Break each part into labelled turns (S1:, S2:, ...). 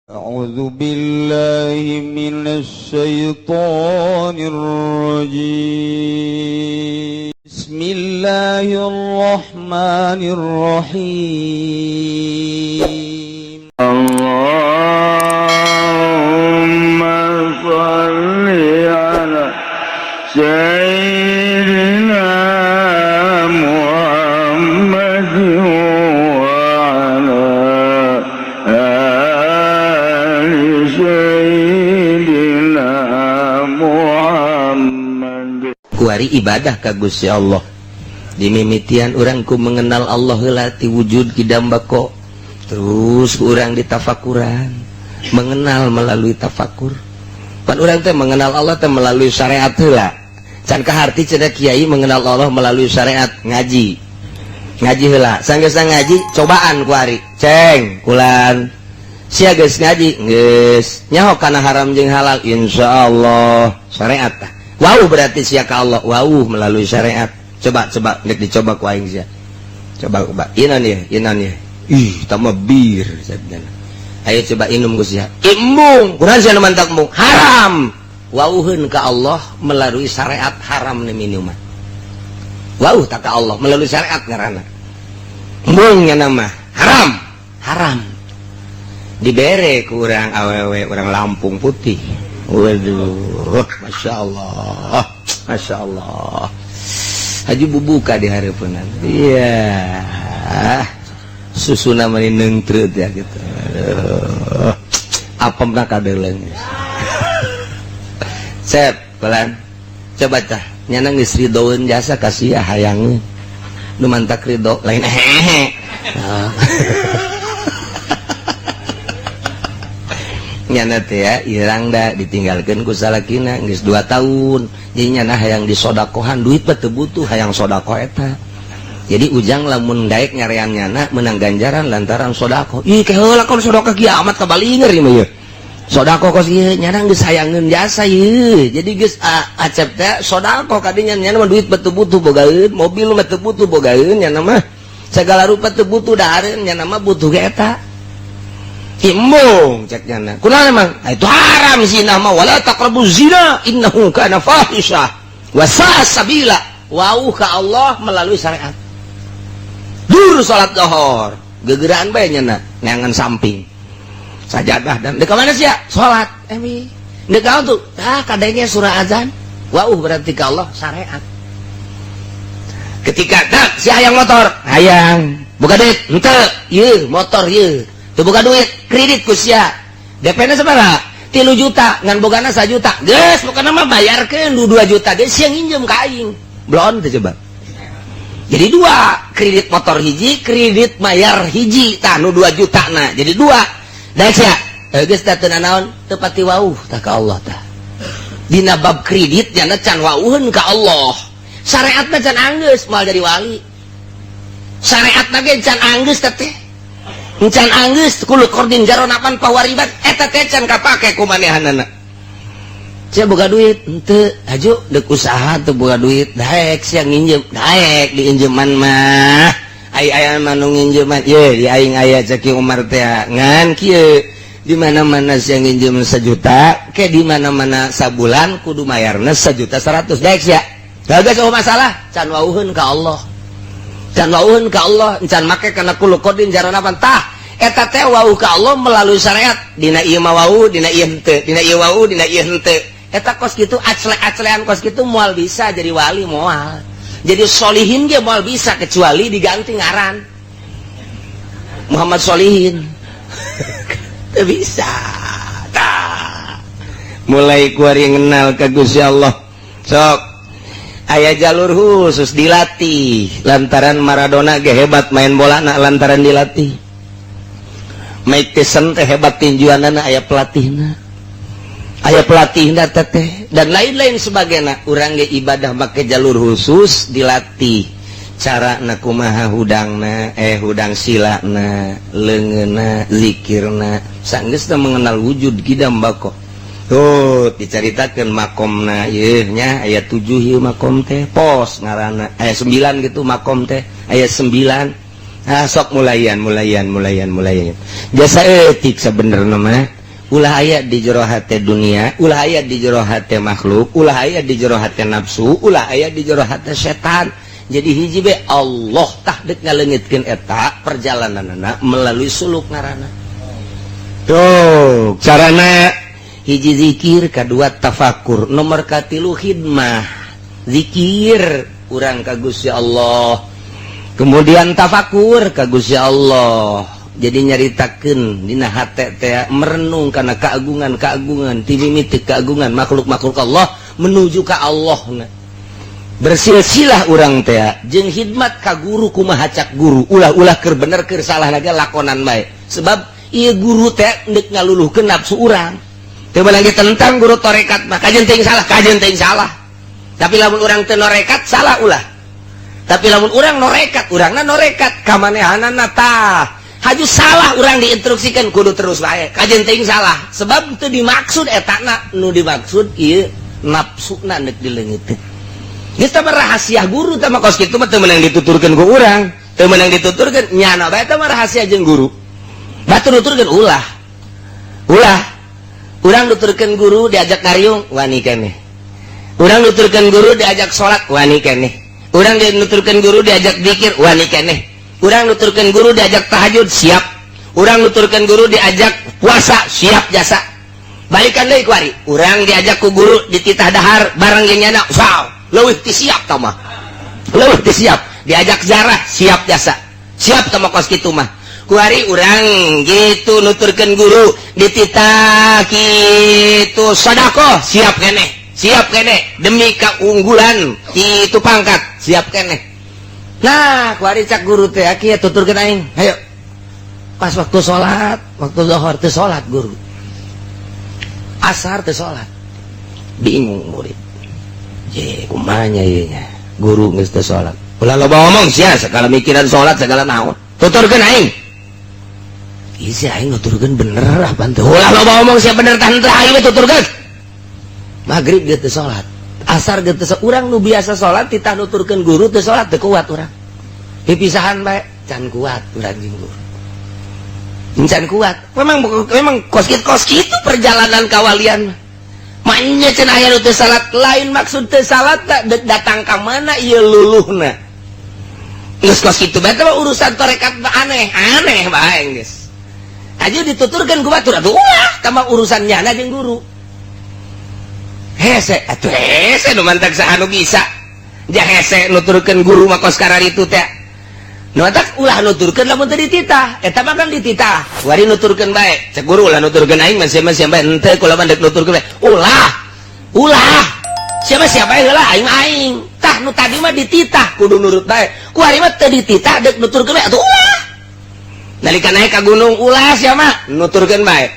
S1: أعوذ بالله من الشيطان الرجيم. بسم الله الرحمن الرحيم.
S2: اللهم صل على سيدنا محمد وعلى آل سيدنا محمد.
S3: Kuari ibadah ka Gusti Allah dimimitian urang ku mengenal Allah heula ti wujud kidam bako, terus ku urang ditafakuran, mengenal melalui tafakur. Pan urang teh mengenal Allah teh melalui syariat heula, can kaharti cenah kiai mengenal Allah melalui syariat. Ngaji, ngaji heula. Sanggeus ngaji, cobaan kuari, ceng kulan sia geus ngaji, geus nyaho kana haram jeung halal, insyaallah syariat tah. Wawuh berarti sia ka Allah, wawuh melalui syariat. Coba, coba nek dicoba ku aing sia. Coba, coba inan ya, inan ya. Ih, tambah bir sabdana. Ayo coba inum ku sia. Embung kurang sia nu mantak embung haram. Wawuheun ka Allah melalui syariat, haram nih minuman. Wawuh tak ka Allah melalui syariat ngaranna. Embung nya nama haram, haram. Dibere ku urang awewe urang Lampung putih. Waduh, masya Allah, masya Allah. Haji bubuka di hareupeunna. Iya, susuna mani neungtreut ya gitu. Aduh, apemna kadeuleung. Sep, pelan. Coba tah, nyana geus ridoeun jasa ka sia hayangeun. Nu mantak ridho lain hehe. Ah. Nyana teh ya irang da ditinggalkeun ku salakina geus 2 tahun. Jadi nyana hayang disodakohan, duit mah teu butuh, hayang sodakoh eta. Jadi ujang lamun daek nyarean nyana menang ganjaran lantaran sodakoh. Ih, ke heula kon sodakoh kiamat kabalinger ieu mah ieu. Sodakoh kos ieu nyana geus hayangeun jasa ieu. Jadi geus acep teh sodakoh kadinya, nyana mah duit mah teu butuh bogaeun, mobil mah teu butuh bogaeun, nyana mah segala rupa teu butuh dahareun, nyana mah butuh ge eta. Embung cek nyana. Kunaon emang? Ah, itu haram zina mah, wala taqrabu zina innahu kana fahisyah wa sa'a sabila. Wauh ka Allah melalui syariat. Dur salat zuhur, gegeraan bae nyana neangan samping. Sajadah dan deuk ka mana sia? Salat. Emi. Deuk ka tuh? Ah, kadenge surah azan. Wauh berarti ka Allah syariat. Ketika tak si hayang motor, hayang. Buka duit, henteu. Ieu motor ieu. Teu boga duit, kredit ku sia. DP-na sabaraha? 3 juta, ngan bogana 1 juta. Geus, pokona mah bayarkeun du 2 juta geus sia nginjem ka aing. Belon teh coba. Jadi dua, kredit motor hiji, kredit mayar hiji, tah nu 2 juta na. Jadi dua. Daek sia. Geus teh teu nanaon, teu pati wauh tah ka Allah tah. Dina bab kredit nya can wauheun ka Allah. Syariatna can anggeus moal jadi wali. Syariatna ge can anggeus teh teh. Can anggeus kullu qardin jaronapan pawaribat eta teh can kapake ku manehanana. Sia boga duit henteu, haju deuk usaha teu boga duit, daek sia nginjem, daek diinjeman mah. Ai aya mah nu nginjeman, ye di aing aya cek Ki Umar teh ngan kieu di mana-mana sia nginjem 1 juta, ke di mana-mana sabulan kudu mayarna 1 juta 100, daek sia. Gagas eueuh masalah, can wauheun ka Allah. Can wauheun ka Allah, can make kana kullu qardin jaranapan tah. Eta teh wauh ka Allah melalui syariat. Dina ieu mah wauh, dina ieu henteu, dina ieu wauh, dina ieu henteu. Eta kos kitu acle-aclean kos kitu moal bisa jadi wali moal. Jadi solihin ge moal bisa kecuali diganti ngaran. Muhammad Solihin. Teu bisa. Tah. Mulai kuari ngenal ka Gusti Allah. Sok aya jalur khusus dilatih lantaran Maradona ge hebat main bola na lantaran dilatih. Mike Tyson teh hebat tinjuanana aya pelatihna. Aya pelatihna teh dan lain-lain sebagainya. Urang ge ibadah make jalur khusus dilatih. Cara na kumaha hudangna, hudang silana, leungeunna, zikirna. Sanggeusna mengenal wujud kidam bako. Tuh dicaritakeun makomna ieu nya aya 7 ieu makom teh pos ngaranna aya 9 gitu makom teh aya 9. Ah, sok mulayan mulayan mulayan mulayan jasa etik sebenarnya mah. Ulah aya di jero hate dunia, ulah aya di jero hate makhluk, ulah aya di jero hate nafsu, ulah aya di jero hate setan. Jadi hiji be Allah. Tah, dek ngaleungitkeun eta perjalananana melalui suluk ngaranna. Tuh carana: hiji zikir, kedua tafakur, nomor katilu khidmah. Zikir urang ka Gusti Allah, kemudian tafakur ka Gusti Allah, jadi nyaritakeun dina hate teh, merenung karena keagungan-keagungan ti mimiti keagungan makhluk-makhluk Allah menuju ke Allah. Nah, bersilsilah urang teh jeung khidmat ka guru. Kumaha cak guru, ulah-ulah keur bener keur salah naga lakonan bae, sebab ieu guru teh ndek ngaluluhkeun nafsu urang. Teu lagi tentang guru torekat mah, kajen teuing salah, kajen teuing salah. Tapi lamun urang teu norekat, salah ulah. Tapi lamun urang norekat, urangna norekat kamanehanana, tah haju salah urang diinstruksikan kudu terus bae, kajen teuing salah, sebab itu dimaksud etana nu dimaksud ieu nafsuna ndek dileungiteun. Geus tah rahasia guru tah mah kos kitu mah teu meunang dituturkeun ku urang, teu meunang dituturkeun nyana bae. Tah mah rahasia jeung guru. Batur nuturkeun ulah, ulah. Urang nuturkeun guru diajak ngariung wani keneh, urang nuturkeun guru diajak salat wani keneh, urang nuturkeun guru diajak zikir wani keneh, urang nuturkeun guru diajak tahajud siap, urang nuturkeun guru diajak puasa siap jasa. Balikan deui kuari, urang diajak ku guru dititah dahar bareng jeung nyana, saw leuwih ti siap tah mah, leuwih ti siap. Diajak zarah siap jasa, siap tah mah kos kitu mah. Kuari urang gitu nuturkeun guru dititah kitu sedekah siap keneh, siap keneh demi keunggulan itu pangkat, siap keneh. Nah, kuari cak guru teh, kieu, tuturkeun aing, hayo. Pas waktu sholat, waktu zuhur teu sholat guru, asar teu sholat. Bingung murid je, kumanya ieu nya, guru geus teu sholat. Ulah loba ngomong sia, segala mikiran sholat segala naon. Tuturkeun aing. Isi aing nuturkeun bener apa teu? Ulah loba ngomong sia, bener tah henteu aing we tuturkeun. Maghrib dia teu sholat, asar ge teu. Urang nu biasa sholat titah nuturkeun guru teu sholat, teu kuat urang. Pipisahan bae can kuat urang jeung guru, can kuat. Memang memang kos kitu, kos kitu perjalanan kawalian. Maknya cenah aya nu teu salat, lain maksud teu salat tak datang ka mana ieu luluhna. Geus kos kitu bae mah urusan tarekat mah aneh aneh bae. Geus aja dituturkeun ku batur atuh ulah kama urusan nyana jeung guru. Hese atuh, hese nu mantak saha nu bisa ja hese nuturkeun guru mah kos itu teh. Nu mantak ulah nuturkeun lamun teu dititah. Eta mah kan dititah. Wari nuturkeun bae, cek guru ulah nuturkeun aing mah, siapa siapa henteu, kula mah dek nuturkeun bae. Ulah, ulah, siapa siapa heula, aing mah aing. Tah, nu tadi mah dititah kudu nurut bae, kuari mah teu dititah dek nuturkeun bae atuh ulah. Nalika naik ka gunung, ulah siapa nuturkeun bae.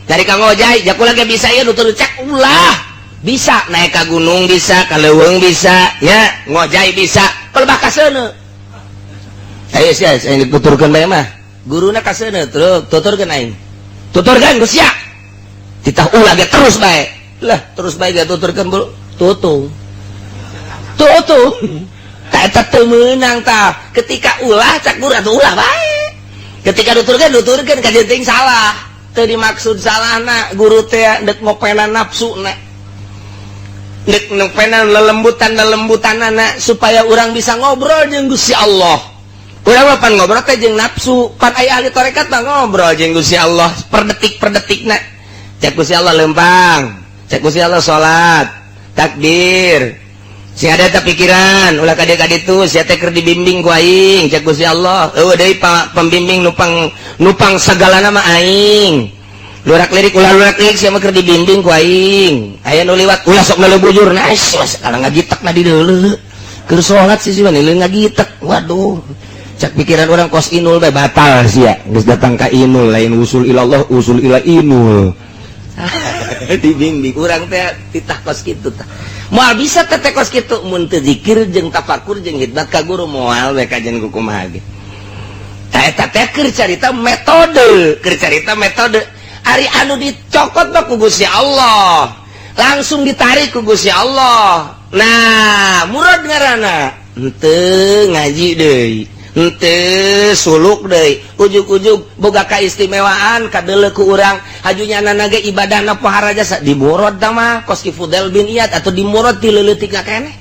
S3: Dari kang ngojay jakula ge bisa ieu nutur, cek ulah. Bisa naik ke gunung, bisa ke leuweung, bisa ya ngojay, bisa pelebah kaseuneu. Ayo sia, saya dituturkeun bae mah guruna kaseuneu terus tuturkeun aing, tuturkeun geus sia. Titah ulah ge terus bae lah, terus bae ge tuturkeun bro, tutung tutung. Tak, eta teu meunang. Tah, ketika ulah cak guru atuh ulah bae. Ketika nuturkeun, nuturkeun kajeun teuing salah. Teu dimaksud salahna, guru teh dek ngopenan nafsu na, dek ngopenan lelembutan lelembutan anak supaya orang bisa ngobrol jeung Gusti Allah. Urang mah pan ngobrol teh jeung nafsu. Pan aya ahli tarekat mah ngobrol jeung Gusti Allah per detik per detikna. Cek Gusti Allah lempang, cek Gusti Allah salat, takbir. Sing ada tak pikiran, ulah kade kaditu sia teh keur dibimbing ku aing, cek Gusti Allah. Eueuh deui pembimbing nupang nupang sagalana mah aing. Lurak lirik ulah, lurak lirik sia mah keur dibimbing ku aing. Aya nu liwat ulah sok bujur. Nah, sekarang ngagitek na di deuleu keur salat sih sih ngagitek. Waduh, cak pikiran orang kos inul bae, batal sia. Geus datang ka inul, lain usul ilallah, usul ila inul. Dibimbing urang teh titah kos kitu. Tah, moal bisa teh kos kitu mun teu zikir jeung tafakur jeung khidmat ka guru, moal we kajian ku kumaha ge. Tah, eta teh keur carita metode, keur carita metode. Ari anu dicokot mah ku Gusti Allah, langsung ditarik ku Gusti Allah. Nah, murad ngaranna henteu ngaji deui. Henteu suluk deui, ujug-ujug boga kaistimewaan kadeuleu ku urang, hajunya nana ge ibadahna pohara jasa dimurad tah mah kos ki Fudail bin Iyad atau dimurad ti leuletik keneh.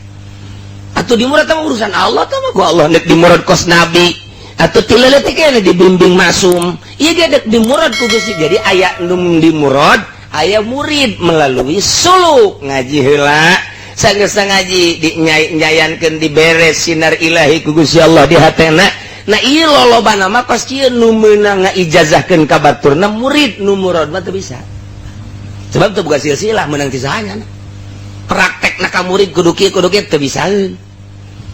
S3: Atau dimurad tah urusan Allah tah mah ku Allah nek dimurad kos nabi atau ti leuletik keneh dibimbing maksum. Ieu ge dek dimurad ku Gusti. Jadi aya nu dimurad, aya murid melalui suluk ngaji heula. Sanggeus ngaji dinyayankeun diberes sinar ilahi ku Gusti Allah di hatena. Nah ieu lolobana mah kos kieu nu meunang ngaijazahkeun ka baturna murid, nu murad mah teu bisa. Sebab teu boga silsilah meunang ti saha nya. Praktekna ka murid kudu kieu kudu kieu teu bisaeun.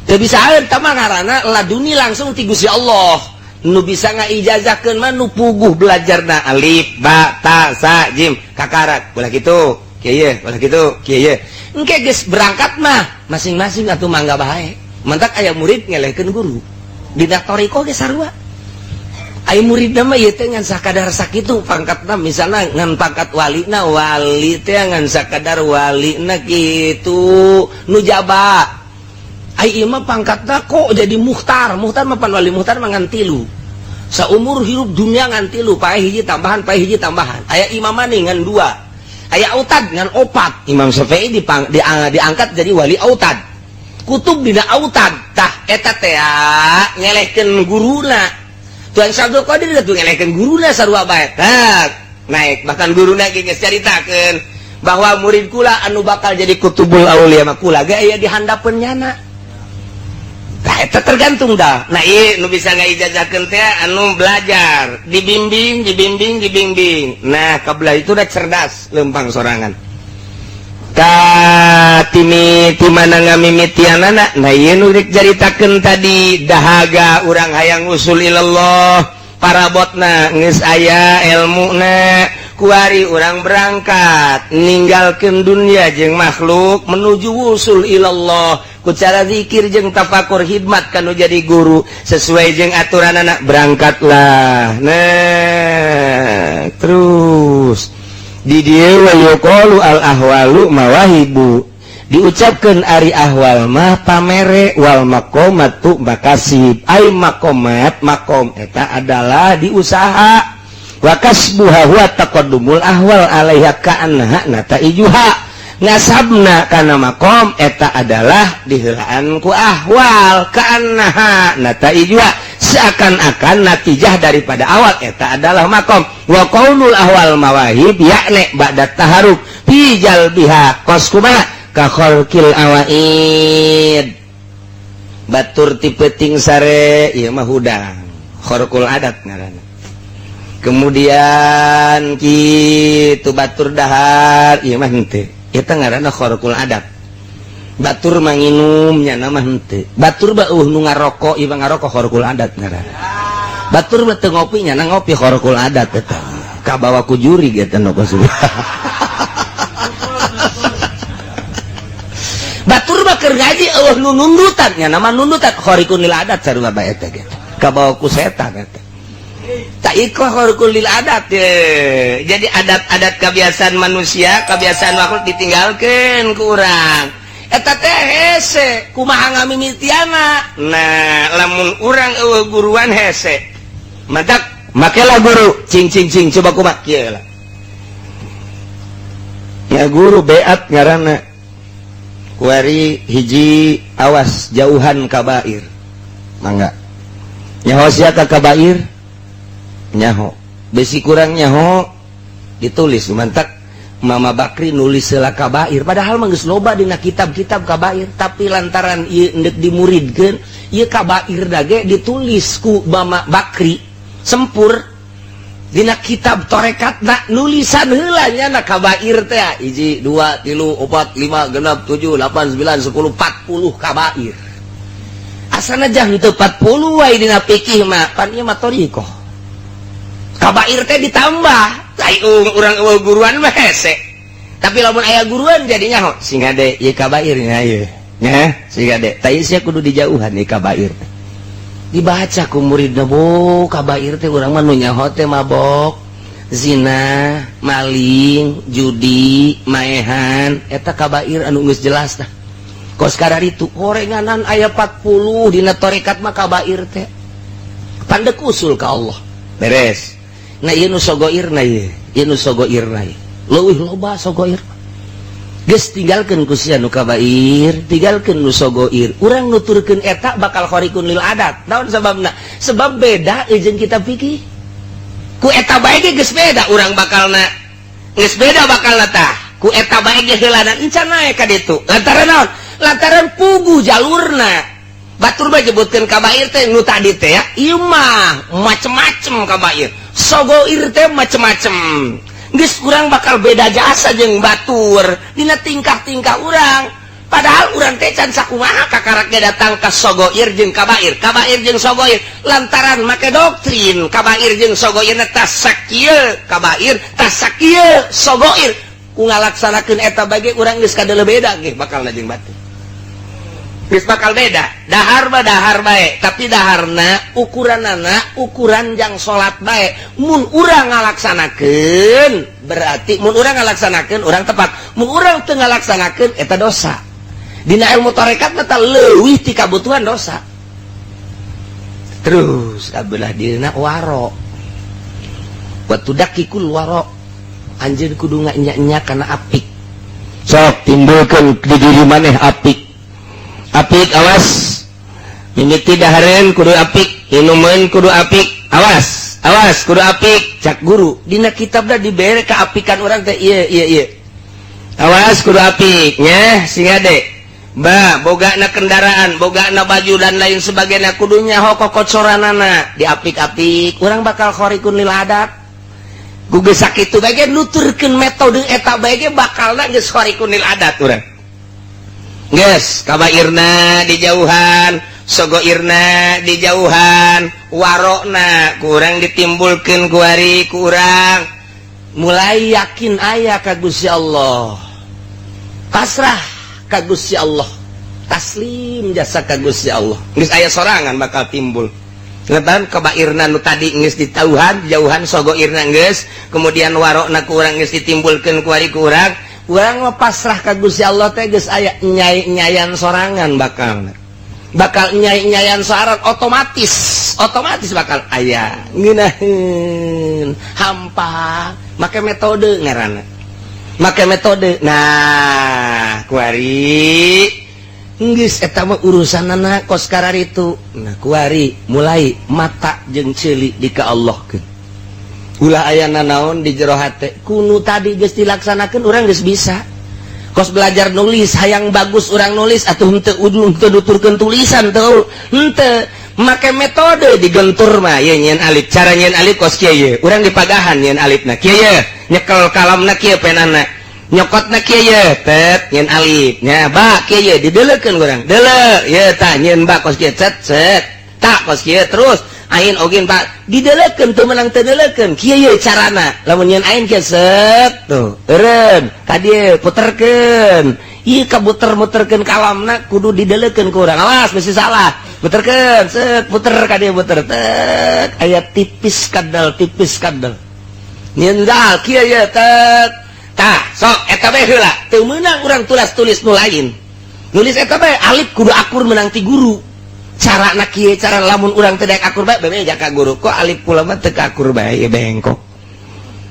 S3: Teu bisaeun tah mah ngaranna laduni langsung ti Gusti Allah. Nu bisa ngaijazahkeun mah nu puguh belajarna alif ba ta sa jim kakarak ulah kitu kieu ye ulah kitu kieu ye. Engke geus berangkat mah masing-masing atuh mangga bae. Mantak aya murid ngelehkeun guru. Dina thariqah ge sarua. Aya muridna mah ieu teh ngan sakadar sakitu pangkatna, misalna ngan pangkat walina, wali teh ngan sakadar walina kitu nujaba. Ai ieu mah pangkatna kok jadi muhtar. Muhtar mah pan wali muhtar mah ngan tilu. Saumur hirup dunia ngan tilu, pae hiji tambahan, pae hiji tambahan. Aya imam mani ngan dua. Aya autad ngan opat. Imam Syafi'i diangkat jadi wali autad. Kutub dina autad. Tah eta teh ngelehkeun guruna. Tuan Syekh Abdul Qadir teh ngelehkeun guruna sarua bae. Tah naik bahkan guruna ge geus caritakeun bahwa murid kula anu bakal jadi kutubul aulia mah kula ge aya di handapeun nyana. Tah eta tergantung dah. Nah ieu nu bisa ngaijazahkeun teh anu belajar, dibimbing, dibimbing, dibimbing. Nah kabelah itu udah cerdas lempang sorangan. Ka timi ti mana ngamimitianana? Nah ieu nu rek caritakeun tadi dahaga urang hayang usul ilallah, parabotna geus aya elmuna, kuari urang berangkat ninggalkeun dunia jeung makhluk menuju wusul ilallah. Ku cara zikir jeung tafakur hidmat kanu jadi guru sesuai jeung aturan anak berangkatlah. Nah terus di dieu wa yuqalu al ahwalu mawahibu, diucapkeun ari ahwal mah pamere, wal maqamatu makasib. Ai maqamat maqam eta adalah diusaha, wa kasbuha huwa taqaddumul ahwal alaiha ka'annaha nataijuha. Ngasabna kana maqam eta adalah diheulaan ku ahwal ka'annaha nataijuha, seakan-akan natijah daripada awal eta adalah maqam. Wa qaulul ahwal mawahib yakni ba'da taharub fi jalbiha kos kumaha ka khalqil awaid. Batur ti peuting sare ieu mah hudang kharqul adat ngaranna. Kemudian kitu batur dahar ieu mah henteu, eta ngaranna kharqul adat. Batur manginum nya mah henteu, batur beuh nu ngarokok ieu mah ngarokok kharqul adat ngaranna. Batur mah teu ngopi nya ngopi kharqul adat eta kabawa ku juri eta nu kos. Batur mah keur ngaji eueuh nu nundutan nya mah nundutan kharqul adat sarua bae eta ge kabawa ku setan eta. Tak iko kharqul adat ye. Jadi adat-adat kebiasaan manusia, kebiasaan makhluk ditinggalkeun ku urang. Eta teh hese kumaha ngamimitiana. Nah, lamun urang eueuh guruan hese. Mantak makelah guru cing cing cing coba kumaha kieu lah. Ya guru beat ngaranna. Kuari hiji awas jauhan kabair. Mangga. Nyaho sia ka kabair? Nyaho. Besi kurang nyaho ditulis mantak Mama Bakri nulis heula kabair, padahal mah geus loba dina kitab-kitab kabair, tapi lantaran ieu endek dimuridkeun ieu kabair dage ditulis ku Mama Bakri sempur dina kitab torekatna nulisan heula nya na kabair teh 1 2 3 4 5 6 7 8 9 10 40 kabair. Asana jang teu 40 wae dina fikih mah pan ieu mah thariqah. Kabair teh ditambah ai urang eueuh guruan mah hese. Tapi lamun aya guruan jadinya ho sing hade ieu kabair nya ieu. Nya sing hade. Tah sia kudu dijauhan ieu kabair. Dibaca ku muridna bo kabair teh urang mah nu nyaho teh mabok, zina, maling, judi, maehan, eta kabair anu geus jelas tah. Kos kararitu horenganan aya 40 dina tarekat mah kabair teh. Pandek usul ka Allah. Beres. Nah, ieu nu sogoirna ieu, ieu nu sogoirna ieu. Leuwih loba sogoir. Geus tinggalkeun ku sia nu kabair, tinggalkeun nu sogoir. Urang nuturkeun eta bakal khariqun lil adat. Naon sababna? Sebab beda jeung kitab fikih. Ku eta bae ge geus beda urang bakalna. Geus beda bakalna tah. Ku eta bae ge heulana encan naek ka ditu. Lantaran naon? Lantaran puguh jalurna. Batur mah nyebutkeun kabair teh nu tadi teh ya. Ieu mah macem-macem kabair. Sogoir teh macem-macem. Geus urang bakal beda jasa jeung batur dina tingkah-tingkah urang. Padahal urang teh can sakumaha kakaraknya datang ka sogoir jeung kabair, kabair jeung sogoir lantaran make doktrin kabair jeung sogoir tas sakieu kabair, tas sakieu sogoir. Ku ngalaksanakeun eta bage urang geus kadeuleu beda ge bakalna jeung batur. Geus bakal beda. Dahar mah dahar bae, tapi daharna ukuranana ukuran jang salat bae. Mun urang ngalaksanakeun berarti mun urang ngalaksanakeun urang tepat. Mun urang teu ngalaksanakeun eta dosa. Dina ilmu tarekat mah leuwih ti kabutuhan dosa. Terus kabelah dina waro. Wa tudakikul waro. Anjeun kudu nganya-nya kana apik. Sok timbulkeun di diri maneh apik. Apik awas, mimiti dahareun kudu apik, inumeun kudu apik, awas, awas kudu apik. Cak guru dina kitabna dibere kaapikan urang teh ieu ieu ieu. Awas kudu apik nya sing ade. Ba bogana kendaraan, bogana baju dan lain sebagainya kudunya kokocoranana diapik-apik. Urang bakal khariqun lil adat. Ku geus sakitu bae ge nuturkeun metode eta bae ge bakalna geus khariqun lil adat urang. Geus kabairna dijauhan, sogoirna dijauhan, warokna kurang ditimbulkeun kuari kurang. Mulai yakin aya ka Gusti Allah. Pasrah ka Gusti Allah. Taslim jasa ka Gusti Allah. Geus aya sorangan bakal timbul. Ngetan kabairna nu tadi geus ditauhan, jauhan sogoirna geus, kemudian warokna kurang geus ditimbulkeun kuari kurang. Urang mah pasrah ka Gusti Allah teh geus aya nyai-nyayan sorangan bakal. Bakal nyai-nyayan sorangan otomatis, otomatis bakal aya ngeunaheun, hampa, make metode ngaranna. Make metode. Nah, kuari geus eta mah urusanana kos kararitu. Nah, kuari mulai mata jeung ceuli di ka Allahkeun. Ulah aya nanaon di jero hate kunu tadi geus dilaksanakeun urang geus bisa. Kos belajar nulis hayang bagus urang nulis atuh henteu udu henteu nuturkeun tulisan teu henteu make metode digentur mah ieu nyieun alif, cara nyieun alif kos kieu ye urang dipagahan nyieun alifna kieu ye nyekel kalamna kieu penana nyokotna kieu ye tet nyieun alif nya ba kieu ye dideleukeun urang deuleu ye tah nyieun ba kos kieu cet cet tak kos kieu terus ain ogin pak didelekeun teu meunang teu deleukeun kieu ye carana lamun nyeun ain kieu set tuh eureun ka dieu puterkeun ieu kabuter-muterkeun kalamna kudu didelekeun ku urang awas bisi salah puterkeun set puter ka dieu puter tek aya tipis kadal nyeun dal kieu ye tek tah sok eta bae heula teu meunang urang tulis-tulis nu lain nulis eta bae alif kudu akur meunang ti guru. Cara nak kieu cara lamun urang teu daek akur bae bebe jaka guru kok alif kula mah teu akur bae ye bengkok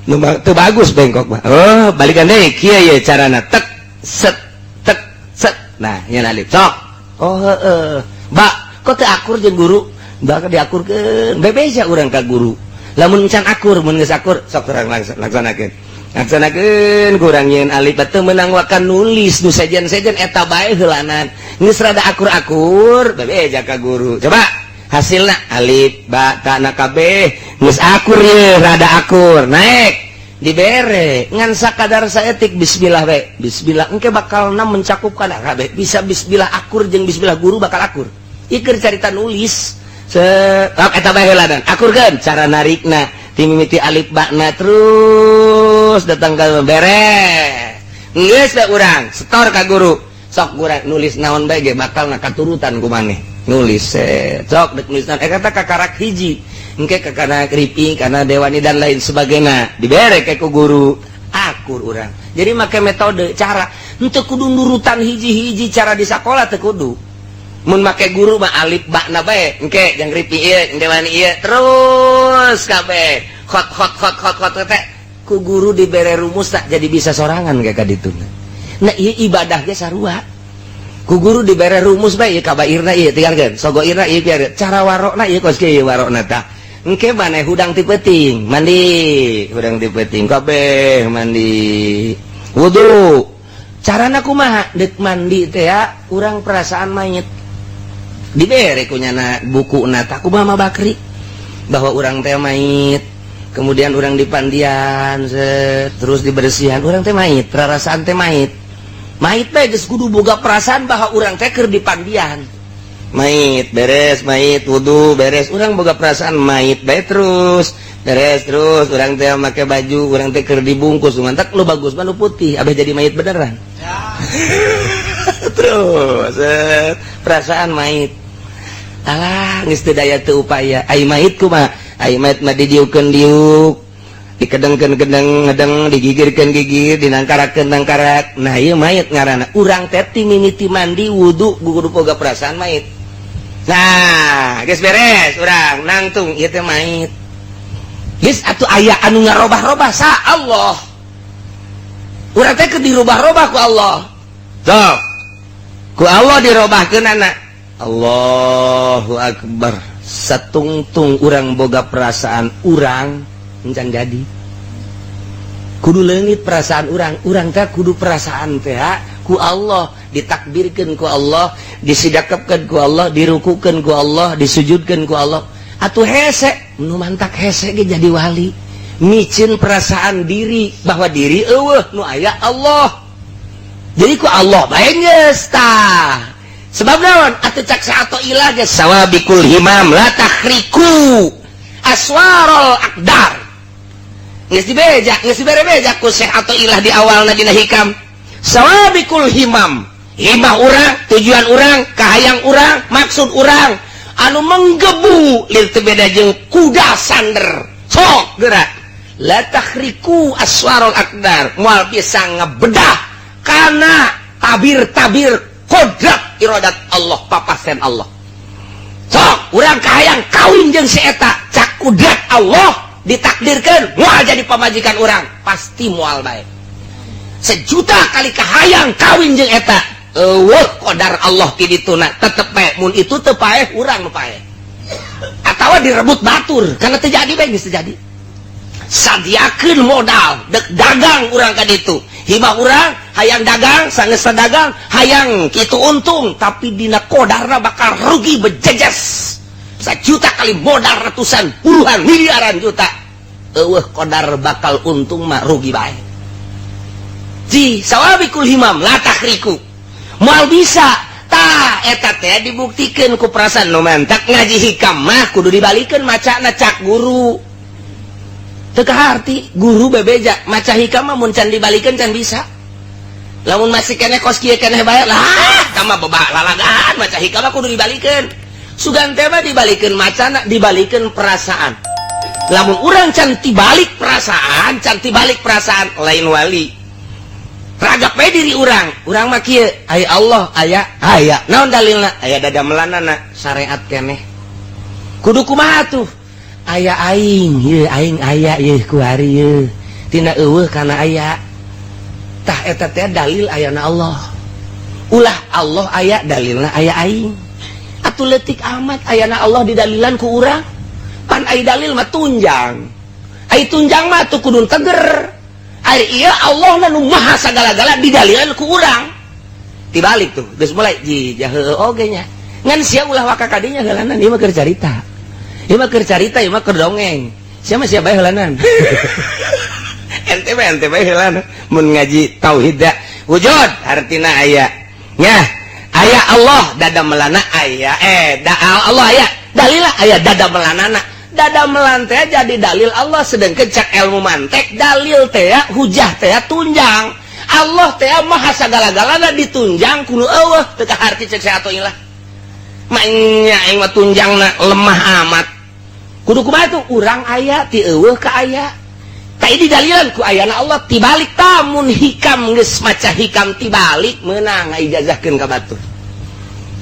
S3: nu teu bagus bengkok mah oh balikan deui kieu ye carana tek set tek set nah nyeun alif sok oh heeh ba kok teu akur jeung guru bakal diakurkeun bebe ja urang ka guru lamun can akur mun geus akur sok urang laksanakeun laksanakeun kurang nyeun alif teu meunang wakan nulis nu sejen-sejen eta bae heulanan geus rada akur-akur bebe jaka guru coba hasilna alif ba ta na kabeh geus akur ye rada akur naik dibere ngan sakadar saetik bismillah bae bismillah engke bakalna mencakup kana kabeh bisa bismillah akur jeung bismillah guru bakal akur ieu carita nulis eta bae heulanan akurkeun cara narikna timimiti alif bakna terus datang ke beres geus bae urang setor ka guru sok urang nulis naon bae ge bakalna katurutan ku maneh nulis sok dek nulis naon eta kakarak hiji engke kakana kripi kana dewani dan lain sebagainya dibere ke ku guru akur urang. Jadi make metode cara henteu kudu nurutan hiji-hiji cara di sakola teu kudu. Mun make guru mah alif ba na bae, engke jang ripi ieu, engke wani ieu, terus kabeh. Khot khot khot khot khot teh ku guru dibere rumus tak jadi bisa sorangan kayak kadituna. Nah, ieu ibadah ge sarua. Ku guru dibere rumus bae, ieu kabairna ieu tinggalkeun, sogoirna ieu biar cara warokna ieu kos kieu warokna tah. Engke maneh hudang ti peuting, mandi, hudang ti peuting kabeh mandi. Wudu. Carana kumaha? Deuk mandi teh ya, urang perasaan mayit. Dibere ku nyana bukuna tah kumaha Mama Bakri bahwa urang teh mayit. Kemudian urang dipandian, set, terus dibersihan, urang teh mayit, perasaan teh mayit. Mayit bae geus kudu boga perasaan bahwa urang teh keur dipandian. Mayit beres, mayit wudu beres, urang boga perasaan mayit bae terus beres terus urang teh make baju, urang teh keur dibungkus, mantak nu bagus mah nu putih, abeh jadi mayit beneran. Terus set, perasaan mayit. Alah, geus teu daya teu upaya. Ai mayit kumaha? Ai mayit mah didiukeun diuk, dikedengkeun kedeng ngedeng, digigirkeun gigir, dinangkarakeun nangkarak. Nah, ieu mayit ngaranna. Urang teh ti mimiti mandi wudu kudu boga perasaan mayit. Nah, geus beres urang nangtung ieu teh mayit. Geus atuh aya anu ngarobah-robah sa Allah. Urang teh keur dirubah-robah ku Allah. Sok. Ku Allah dirobahkeun anak. Allahu Akbar. Satungtung urang boga perasaan urang encan jadi. Kudu leungit perasaan urang, urang teh kudu perasaan teh ku Allah ditakbirkeun ku Allah, disidakepkeun ku Allah, dirukukeun ku Allah, disujudkeun ku Allah. Atuh hese, nu mantak hese ge jadi wali. Micin perasaan diri bahwa diri eueuh nu aya Allah. Jadi ku Allah bae geus tah. Sebab naon? Atuh cak Athoillah ge sawabikul himam la takhriku aswarul aqdar. Geus dibeja, geus dibere beja ku Syekh Athoillah di awalna dina hikam. Sawabikul himam, himah urang, tujuan urang, kahayang urang, maksud urang anu menggebu lir teu beda jeung kuda sander. Sok gerak. La takhriku aswarul aqdar, moal bisa ngebedah kana tabir-tabir kodrat iradat Allah, papasen Allah. Sok urang kahayang kawin jeung si eta, cak kudrat Allah ditakdirkeun moal jadi pamajikan urang, pasti moal bae. Sejuta kali kahayang kawin jeung eta, eueuh qadar Allah ti dituna tetep bae, mun itu teu paeh urang nu paeh. Atawa direbut batur, karena teu jadi bae geus teu jadi. Sadiakeun modal dek dagang urang ka ditu. Hibah urang hayang dagang, sanggeus dagang, hayang kitu untung, tapi dina kodarna bakal rugi bejejes. Sejuta kali modal ratusan, puluhan, miliaran juta. Eueuh kodar bakal untung mah rugi bae. Ji sawabikul himam la takhriku. Moal bisa tah eta teh dibuktikeun ku perasaan nu mantak ngaji hikam mah kudu dibalikeun macana cak guru. Teu kaharti guru bebeja maca hikam mah mun can dibalikeun can bisa. Lamun masih keneh kos kieu keneh bae lah tah mah bebak lalagaan maca hikam mah kudu dibalikeun. Sugan teh mah dibalikeun macana, dibalikeun perasaan. Lamun urang can tibalik perasaan, can tibalik perasaan lain wali. Ragap bae diri urang, urang mah kieu, aya Allah, aya, aya. Naon dalilna? Aya dada melanana syariat keneh. Kudu kumaha tuh? Aya aing, ieu aing aya ieu kuari ieu. Tina eueuh kana aya. Tah eta teh dalil ayana Allah. Ulah Allah aya dalilna aya aing. Atuh leutik amat ayana Allah didalilan ku urang. Pan ai dalil mah tunjang. Ai tunjang mah atuh kudu teger. Ari ieu Allah nu maha sagala-gala didalilan ku urang. Tibalik tuh, geus mulai ji heueuh oge nya. Ngan sia ulah waka kadinya heulanan ieu mah keur carita. Ieu mah keur carita, ieu mah keur dongeng. Sia mah sia bae heulanan. Ente bae, ente bae heulanan. Mun ngaji tauhid da wujud artina aya. Nya, aya Allah dada melana aya da Allah aya. Dalila aya dada melanana. Dada melan teh jadi dalil Allah, sedangkan cak ilmu mantek dalil teh hujah teh tunjang. Allah teh maha sagala-galana ditunjang kudu eueuh teu kaharti cek Athoillah. Maenya aing mah tunjangna lemah amat. Kudu kumaha tuh urang aya ti eueuh ka aya. Tah didalilan ku ayana Allah tibalik tamun hikam geus maca hikam tibalik meunang ijazahkeun ka batur.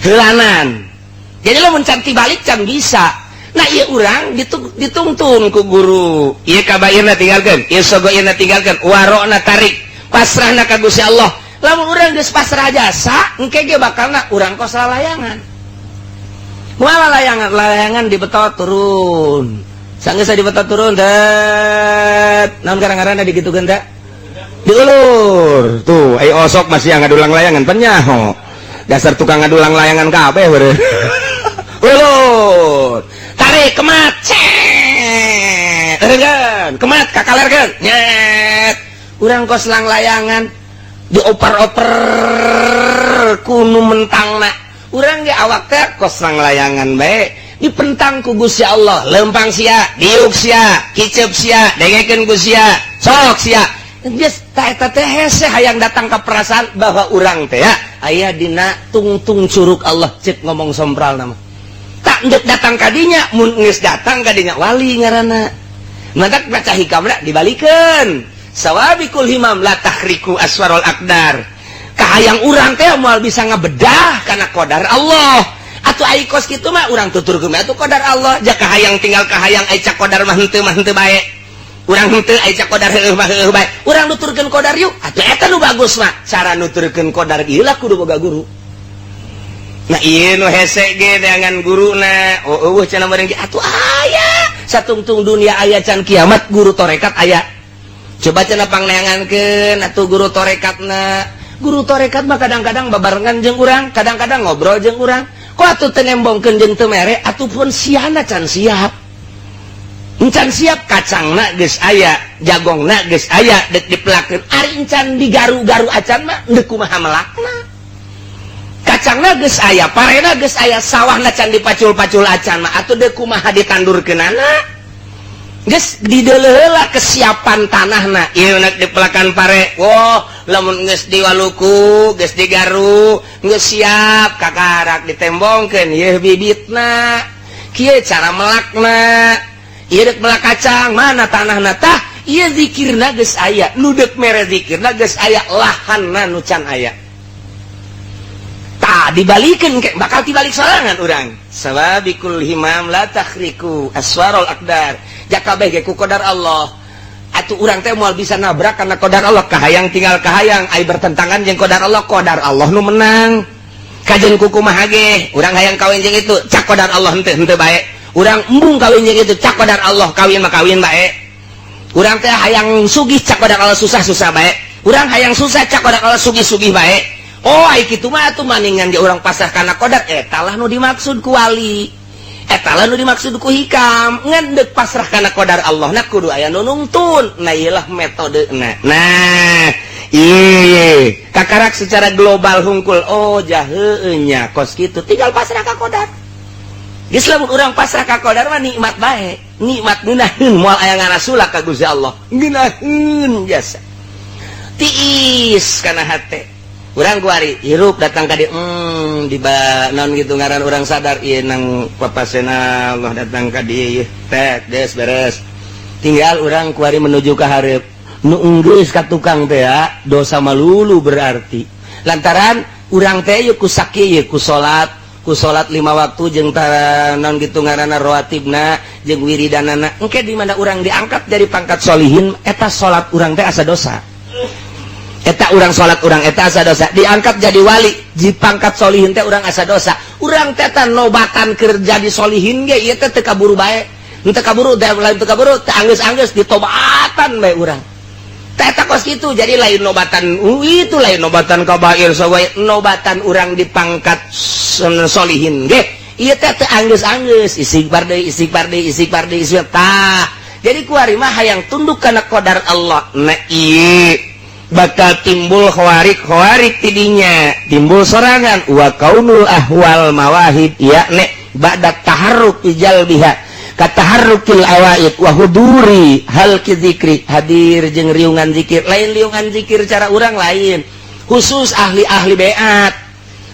S3: Heulanan. Jadi lamun can tibalik can bisa. Nah, ieu urang ditungtun ku guru. Ieu kabairna tinggalkeun, ieu sogoirna tinggalkeun, warokna tarik, pasrahna ka Gusti Allah. Lamun urang geus pasrah jasa, engke ge bakalna urang kos lalayangan. Moal layangan, layangan dibetot turun. Sanggeus dibetot turun, det. Naon garang-garana digitukeun teh?
S4: Diulur. Tuh, ai osok masih yang ngadulang layangan penyaho. Dasar tukang ngadulang layangan kabeh beureun. Ulur.
S3: Tarik kemat. Cet. Eureunkeun, kemat kakalerkeun. Nyet. Urang kos lang layangan dioper-oper kunu mentangna. Urang ge awak teh kos lang layangan bae dipentang ku Gusti Allah, lempang sia, diuk sia, kicep sia, dengekeun ku sia, sok sia. Geus ta eta teh hese hayang datang ka perasaan bahwa urang teh ya aya dina tungtung curug Allah, cek ngomong sompral nama. Tak ndek datang kadinya, mun geus datang kadinya wali ngaranna. Mantak baca hikamna dibalikeun. Sawabikul himam la takhriku aswarul aqdar. Kahayang urang teh moal bisa ngabedah kana qadar Allah. Atuh ai kos kitu mah urang tuturkeun atuh qadar Allah. Ja kahayang tinggal kahayang, ai cak qadar mah henteu mah henteu bae. Urang henteu, ai cak qadar heueuh mah heueuh bae. Urang nuturkeun qadar yuk. Atuh eta nu bagus mah. Cara nuturkeun qadar ieu lah kudu boga guru. Nah, ieu nu hese ge neangan guruna. Oh, eueuh cenah meureun ge atuh aya. Satungtung dunia aya can kiamat guru torekat aya. Coba cenah pangneangankeun atuh guru torekatna. Guru torekat mah kadang-kadang babarengan jeung urang, kadang-kadang ngobrol jeung urang. Kok atuh teu nembongkeun jeung teu mere, atuh pun siana can siap. Encan siap kacangna geus aya, jagongna geus aya, deuk dipelakeun. Ari encan digaru-garu acan mah deuk kumaha melakna. Kacangna geus aya, parena geus aya, sawahna can dipacul-pacul acan mah atuh deuk kumaha ditandurkeunana. Geus dideuleuh heula kesiapan tanahna. Ieu nek dipelakan pare, wah lamun geus diwaluku, geus digaru, geus siap kakarak ditembongkeun yeuh bibitna. Kieu cara melakna. Ieu deuk melak kacang, mana tanahna tah? Ieu zikirna geus aya, nu deuk mere zikirna geus aya, lahanna nu can aya. Tah dibalikeun ke bakal dibalik sorangan urang. Sawabikul himam la takhriku aswarul aqdar. Jakabeh ge ku qadar Allah. Atuh urang teh moal bisa nabrak karena qadar Allah. Kahayang tinggal kahayang, ai bertentangan jeung qadar Allah, qadar Allah nu menang. Kajeun kumaha ge, urang hayang kawin jeung itu, cak qadar Allah henteu henteu bae. Urang embung kawin jeung itu, cak qadar Allah kawin mah kawin bae. Urang teh hayang sugih, cak qadar Allah susah-susah bae. Urang hayang susah, cak qadar Allah sugih-sugih bae. Oh, ai kitu mah atuh maningan ge urang pasrah kana qadar, eta lah nu dimaksud ku wali. Eta lah nu dimaksud ku hikam. Ngan deuk pasrah kana qadar Allah na kudu aya nu nungtun. Nah, ieu lah metodena. Nah, ieu kakarak secara global hungkul. Oh, jaheueuh nya kos kitu tinggal pasrah ka qadar. Geus lamun urang pasrah ka qadar mah nikmat bae. Nikmat ngeunaheun moal aya ngarasula ka Gusti Allah. Ngeunaheun jasa. Tiis kana hate. Urang kuari hirup datang ka dieu, di naon gitu ngaran urang sadar ieu nang papasena Allah datang ka dieu teh des beres. Tinggal urang kuari menuju ka hareup. Nu enggeus ka tukang teh ya, dosa malulu berarti. Lantaran urang teh ieu ku saki ieu ku salat, ku salat 5 waktu jeung naon gitu ngaranna rawatibna jeung wiridanana. Engke di mana urang diangkat dari pangkat solihin eta salat urang teh asa dosa. Eta urang salat urang eta asa dosa, diangkat jadi wali di pangkat solihin teh urang asa dosa. Urang teh tah nobatan keur jadi solihin ge ieu teh teu kaburu bae. Teu kaburu teh lain teu kaburu teh anggeus-anggeus ditobatan bae urang. Teh eta kos kitu jadi lain nobatan itu lain nobatan kabair sawae nobatan urang di pangkat solihin ge ieu teh teu anggeus-anggeus istighfar deui istighfar deui istighfar deui istighfar tah. Jadi kuari mah hayang tunduk kana qadar Allah. Nah ieu bakal timbul khawarik-khawarik tidinya timbul sorangan wa kaunul ahwal mawahid yakni ba'da taharruk jalbiha kataharrukil awaid wa huduri halqi zikri hadir jeung riungan zikir lain riungan zikir cara urang lain khusus ahli-ahli beat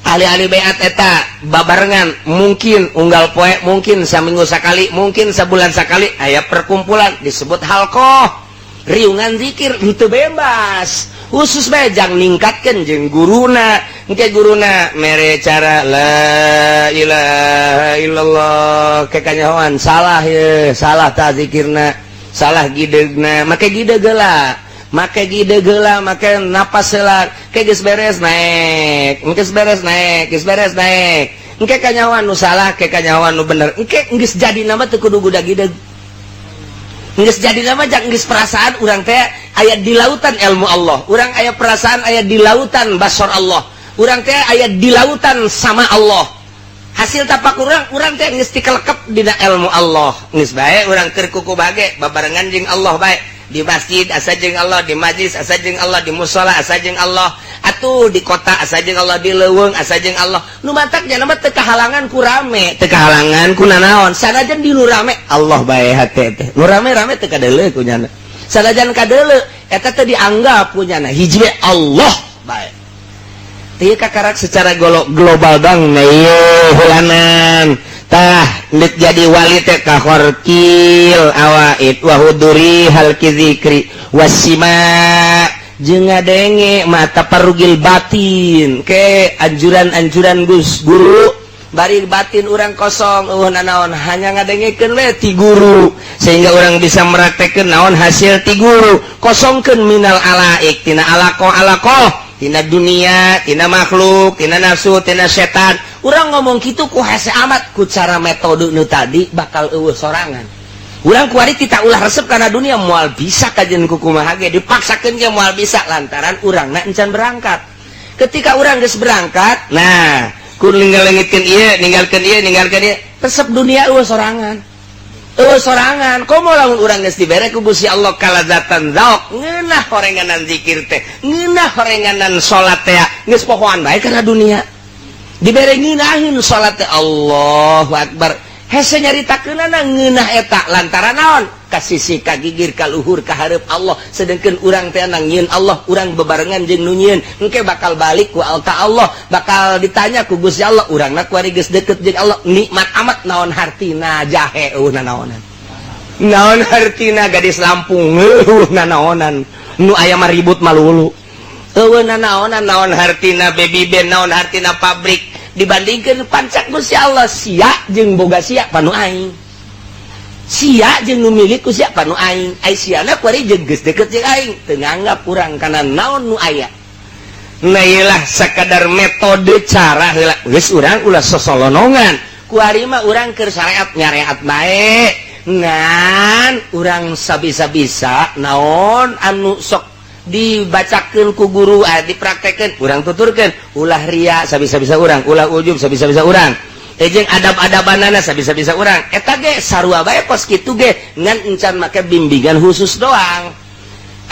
S3: ahli-ahli beat eta babarengan mungkin unggal poe mungkin saminggu sakali mungkin sabulan sakali aya perkumpulan disebut halqah riungan zikir itu bebas khusus bae jang ningkatkeun jeung guruna
S4: Engke guruna mere cara la ilaha illallah ke kanyahoan salah ye, salah ta zikirna, salah gidegna, make gideg heula, make gideg heula, make napas heula, ke geus beres naik, geus beres naik, geus beres naik. Engke kanyahoan nu salah, ke kanyahoan nu bener. Engke geus jadi nama teu kudu gudag gideg. Geus jadi nama jak geus perasaan urang teh aya di lautan ilmu Allah. Urang aya perasaan aya di lautan basor Allah. Urang teh aya di lautan sama Allah. Hasil tapak urang, urang teh geus tikelekep dina ilmu Allah. Geus bae urang keur kuku bage babarengan jeung Allah bae. Di masjid asa jeung Allah, di majlis asa jeung Allah, di musala asa jeung Allah, atuh di kota asa jeung Allah, di leuweung asa jeung Allah. Nu matak nya mah teu kahalangan ku rame, teu kahalangan ku nanaon. Sanajan di nu rame Allah bae hate teh. Nu rame-rame teu kadeuleu ku nyana. Sanajan kadeuleu eta teh dianggap ku nyana hiji we Allah bae. Teu kakarak secara global dong ieu hulanan. Tah nek jadi wali teh kahorkil awaid wa huduri halki zikri wasima jeung ngadenge mata parugil batin ke anjuran-anjuran Gus guru bari batin urang kosong eueuh nanaon hanya ngadengekeun we ti guru sehingga urang bisa meraktekeun naon hasil ti guru kosongkeun minal alaik tina alaqo-alaqo tina dunia tina makhluk tina nafsu tina setan. Urang ngomong kitu ku hese amat ku cara metode nu tadi bakal eueuh sorangan. Urang kuari tita ulah resep kana dunia moal bisa kajeun ku kumaha ge dipaksakeun ge moal bisa lantaran urangna encan berangkat. Ketika urang geus berangkat, nah ku ninggalkeun ieu, ninggalkeun ieu, ninggalkeun ieu, resep dunia eueuh sorangan. Eueuh sorangan, komo lamun urang geus dibere ku Gusti Allah kalazatan zauk, ngeunah horenganan zikir teh, ngeunah horenganan salat teh, geus pohoan bae kana dunia. Dibere ngeunaheun salat teh Allahu Akbar. Hese nyaritakeunana ngeunah eta lantaran naon? Ka sisi ka gigir ka luhur ka hareup Allah, sedengkeun urang teh nangieun Allah, urang bebarengan jeung nu nyieun. Engke bakal balik ku ka Allah, bakal ditanya ku Gusti Allah, urangna kuari geus deket jeung Allah, nikmat amat naon hartina jahe eueuh nanaonan. Naon hartina gadis Lampung eueuh nanaonan. Nu aya mah ribut malulu. Eueuh nanaonan naon hartina baby band naon hartina pabrik dibandingkeun pancak Gusti Allah sia jeung boga sia panu aing. Sia jeung nu milik ku sia panu aing. Ai siana kuari jeung geus deket jeung aing teu nganggap urang kana naon nu aya. Nah ieu lah sakadar metode cara heula geus urang ulah sosolonongan. Kuari mah urang keur syariat nyareat bae. Ngan urang sabisa-bisa naon anu sok dibacakeun ku guru dipraktekeun urang tuturkeun ulah ria sabisa-bisa urang ulah ujub sabisa-bisa urang jeung adab-adabanana sabisa-bisa urang eta ge sarua bae kos kitu ge ngan encan make bimbingan khusus doang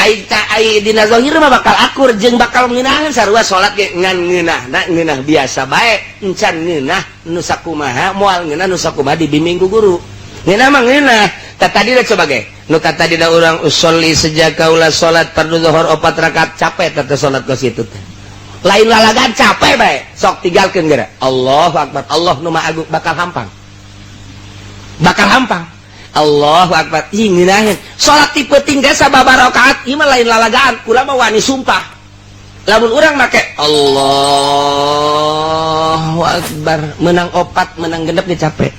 S4: ai ta ai dina zahir mah bakal akur jeung bakal ngeunaheun sarua salat ge ngan ngeunahna ngeunah biasa bae encan ngeunah nu sakumaha moal ngeunah nu sakumaha dibimbing ku guru ngeunah mah ngeunah ta tadi da coba ge nu tadi da urang usolli sejak kaula salat fardu zuhur 4 rakaat capek teh salat kos kitu teh lain lalagan capek bae sok tinggalkeun geura Allahu akbar Allah nu maha agung bakal hampang Allahu akbar ih ngeunaheun salat ti peuting ge sababaraha rakaat ieu mah lain lalagaan kula mah wani sumpah lamun urang make Allahu akbar menang 4 menang genep ge capek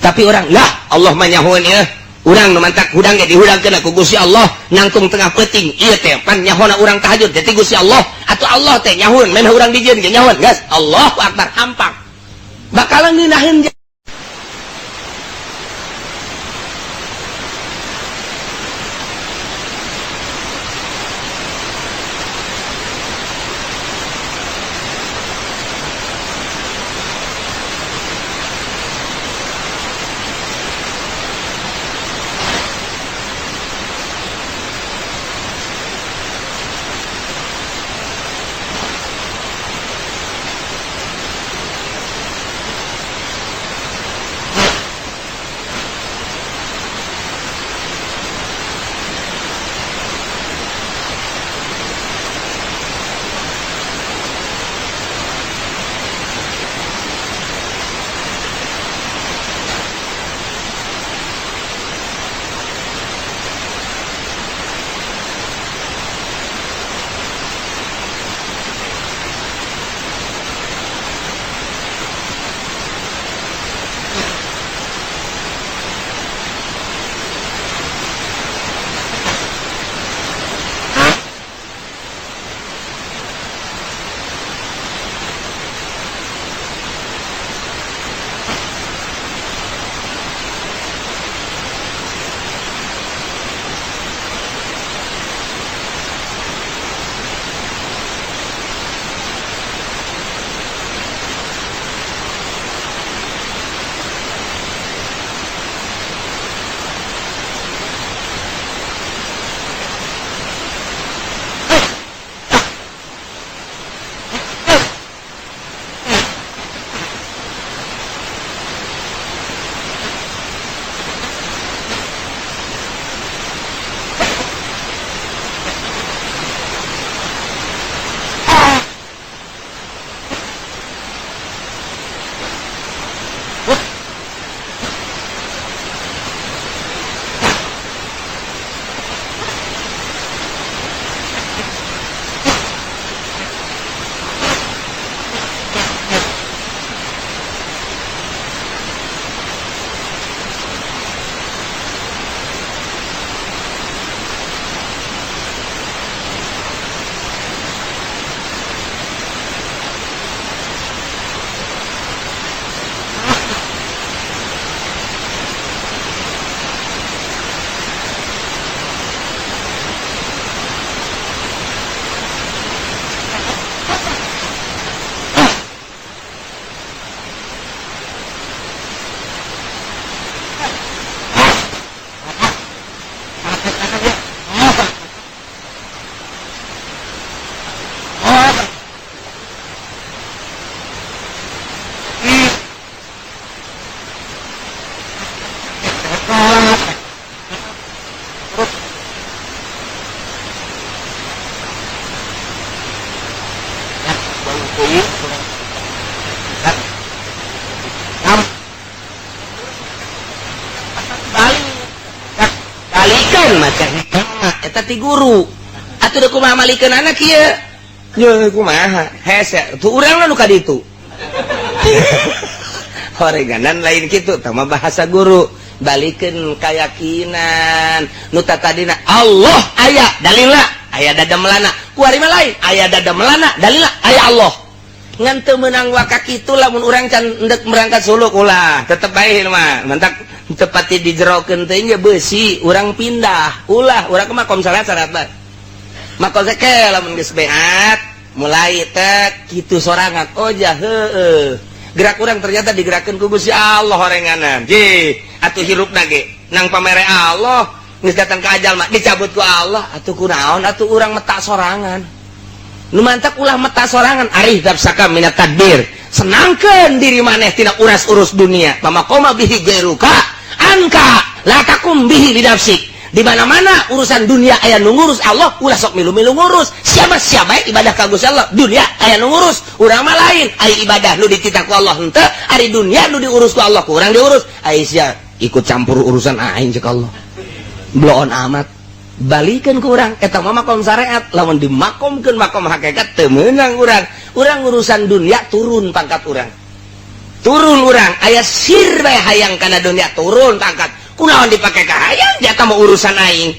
S4: tapi urang lah Allah mah nyahoeun ieu urang nu mantak hudang ge dihudangkeun ku Gusti Allah nangtung tengah peuting ieu teh pan nyahona urang tahajud teh ti Gusti Allah atuh Allah teh nyahoeun memeh urang dijieun ge nyahoeun geus Allahu akbar hampang bakalan ngeunaheun. Jauh
S3: balikan maca eta ti guru atuh da kumaha malikeun anak ieu ye kumaha hese tuh urang nu ka ditu horeganan lain kitu tah mah bahasa guru balikeun kayakinan nu tadina Allah aya dalilna aya dada melana kuari mah lain aya dada melana dalilna aya Allah ngan teu meunang waka kitu lamun urang can endek berangkat suluk ulah tetep bae mah mantak tepati dijerokeun teh ge beusi urang pindah ulah urang mah makom salat syarat bae makom ke lamun geus beat mulai teh kitu sorangan oh jah heueuh gerak urang ternyata digerakkeun ku Gusti Allah horenganan ji atuh hirupna ge nang pamere Allah geus datang ka ajal mah dicabut ku Allah atuh kunaon atuh urang metak sorangan nu mantak ulah metak sorangan arih nafsaka minat tadbir senangkeun diri maneh tina uras-urus dunia pamakoma bihi gairuka anka la takum bihi lidafsik di mana-mana urusan dunia aya nu ngurus Allah ulah sok milu-milu ngurus siapa-siapa ibadah ka Gusti Allah dunia aya nu ngurus urang mah lain aya ibadah nu dititah ku Allah henteu ari dunia nu diurus ku Allah ku urang diurus ai sia ikut campur urusan aing cek Allah bloon amat balikeun ku urang eta mah makom syariat lamun dimakomkeun makom hakikat teu meunang urang urang urusan dunia turun pangkat urang turun urang aya sir bae hayang kana dunia turun pangkat kunaon dipake ka hayang jata mau urusan aing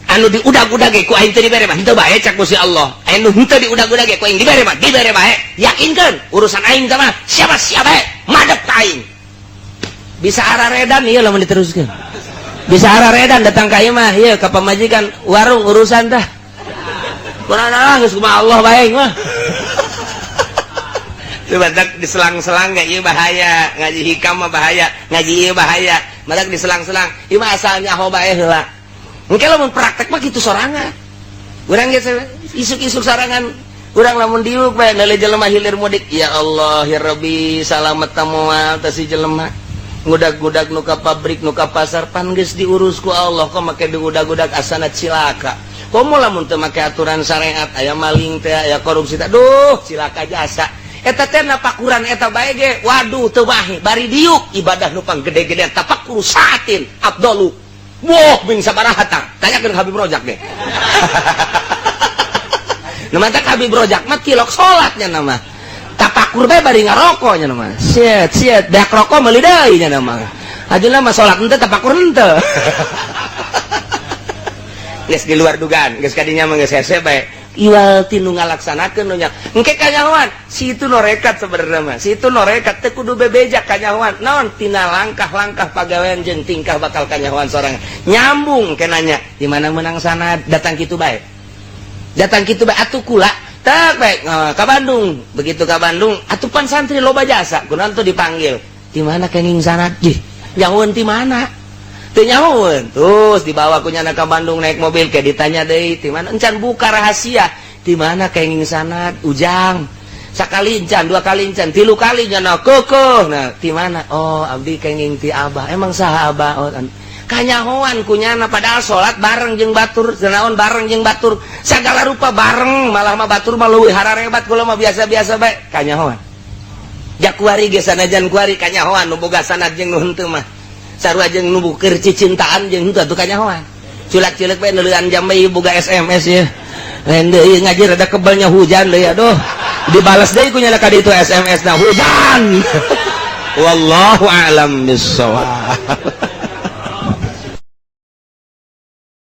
S3: anu diudag-udag ge ku aing teu dibere mah henteu bae cak Gusti Allah anu henteu diudag-udag ge ku aing dibere mah dibere bae yakinkeun urusan aing teh mah siapa-siapa bae madep ka aing bisa araredan ieu lamun diteruskeun bisa araredan datang ka ieu mah ieu ka pamajikan warung urusan tah kunaon geus kumaha Allah bae mah badak diselang-selang gak ieu bahaya ngaji hikam mah bahaya ngaji ieu bahaya badak diselang-selang ieu mah asal nyaho bae heula engke lamun praktek mah kitu sorangan urang geus isuk-isuk sorangan urang lamun diuk bae neuleuh jelema hilir mudik ya Allah ya Rabbi salamet moal teh si jelema ngudag-gudag nu ka pabrik nu ka pasar pan geus diurus ku Allah kok make diudag-udag asana cilaka komo lamun teu make aturan syariat aya maling teh aya korupsi teh duh cilaka jasa eta teh napakuran eta bae ge waduh teu bae bari diuk ibadah nu panggede-gede tafakur saatin afdalu wah bin sabaraha tah tanyakeun Habib Rojak deh nu mantak Habib Rojak mah tilok salatnya nama tapakur bae bari ngarokok nya nama siet siet beak rokok meuli deui nya nama ajeuna mah salat henteu tapakur henteu geus di luar dugaan geus kadinya mah geus hese bae iwal tinu ngalaksanakeun nu nya engke kanyahoan si itu norekat sebenarnya mah si itu norekat teu kudu bebeja kanyahoan naon tina langkah-langkah pagawean jeung tingkah bakal kanyahoan sorangan nyambung kenanya di mana menang sanad datang kitu bae datang kitu bae atuh kula tak bae ka Bandung begitu ka Bandung atuh pan santri loba jasa kunaon tuh dipanggil di mana kenging sanad jih nyahoeun ti mana teu nyahoeun terus dibawa ku nyana ka Bandung naik mobil ke ditanya deui ti mana encan buka rahasia di mana kenging sanad ujang sakali encan dua kali encan tilu kali nyana kekeuh nah ti mana oh abdi kenging ti abah emang saha abah oh kanyahoan ku nyana padahal salat bareng jeung batur naon bareng jeung batur sagala rupa bareng malah mah batur mah leuwih hararebat kula mah biasa-biasa bae kanyahoan jakuari ge sanajan kuari kanyahoan nu boga sanad jeung nu henteu mah sarua jeung nu keur cicintaan jeung henteu atuh kanyahoan culak-cileuk bae neuleuan jam bae boga SMS ya lain deui ngaji rada kebelnya hujan deui aduh dibalas deui ku nyana ka ditu SMS na hujan wallahu a'lam bissawab.